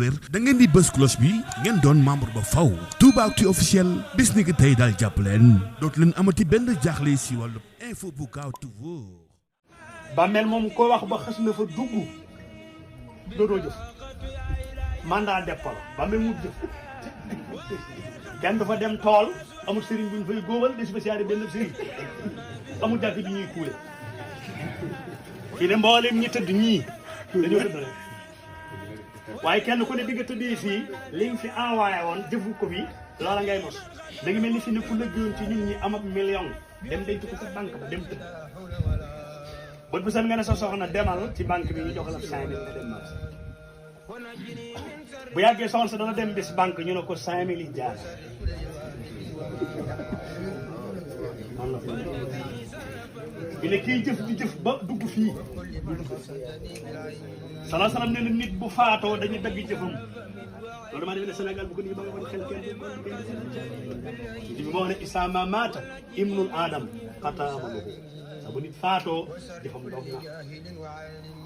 wér da ngeen di bës cloche bi ngeen doon membre ba faw Toubaactu officiel bis ni ki tey daal jàpp leen dootu leen amati benn jaaxle si wàllu info bu gaaw te wóor. Bammel moom ko wax ba xas na fa dugg dootoo jëf mandat dépôt la Bammel mu jëf kenn dafa dem tool amul sëriñ bu ñu fay góobal di spécial benn sëriñ amul jàkk bi ñuy kuule fii de mboolem ñi tëdd ñii dañoo tëdd rek waaye kenn ku ne bi nga tëddee fii li nga fi envoyé woon jëfu ko fi loola ngay mos da nga mel ni fi ne ku lëggoon ci ñun ñi am ab million dem denc ko sa banque ba dem tëdd bët bu seen nga ne sa soxna demal ci banque bi ñu jox la 5000 nga dem marché bu yàggee soxna sa dana dem bis banque ñu ne ko 5000 yi jaar man la bi ne kiy jëf di jëf ba dugg fii sala salam ne na nit bu faatoo dañuy dagg jëfam loolu damaa defe ne Sénégal bu ko nii ba nga xel kenn bi moo ne isama maata ibnul adam xataamaluhu sa bu nit faatoo jëfam doog na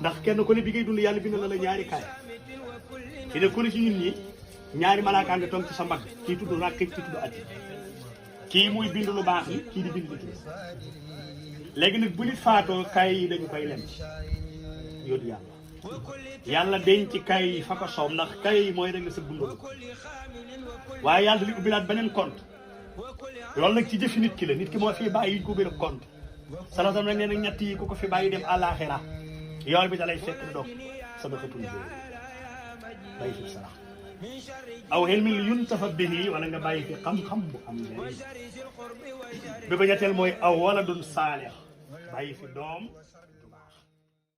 ndax kenn ku ne bi ngay dund yàlla bind na la ñaari kaay fi ne ku ne ci ñun ñi ñaari malaaka nga toog ci sa mbagg kii tudd rakk kii tudd aji kii muy bind lu baax yi kii di bind li ci léegi nag bu nit faatoo kay yi dañu koy lem yóotu yàlla denc kay yi fa ko soow ndax kay yi mooy rek la sa dund waaye yàlla li ubbilaat beneen compte loolu nag ci jëfi nit ki la nit ki moo fi bàyyi ñu ko ubbi compte salaam nag nee na ñett yi ku ko fi bàyyi dem àllaaxira yool bi da lay fekk doog sadaqatul jaariya bàyyi fi sarax aw ilmin yuntafa bihi wala nga bàyyi fi xam-xam bu am njëriñ bi ko ñetteel mooy aw waladun saalih bàyyi fi doom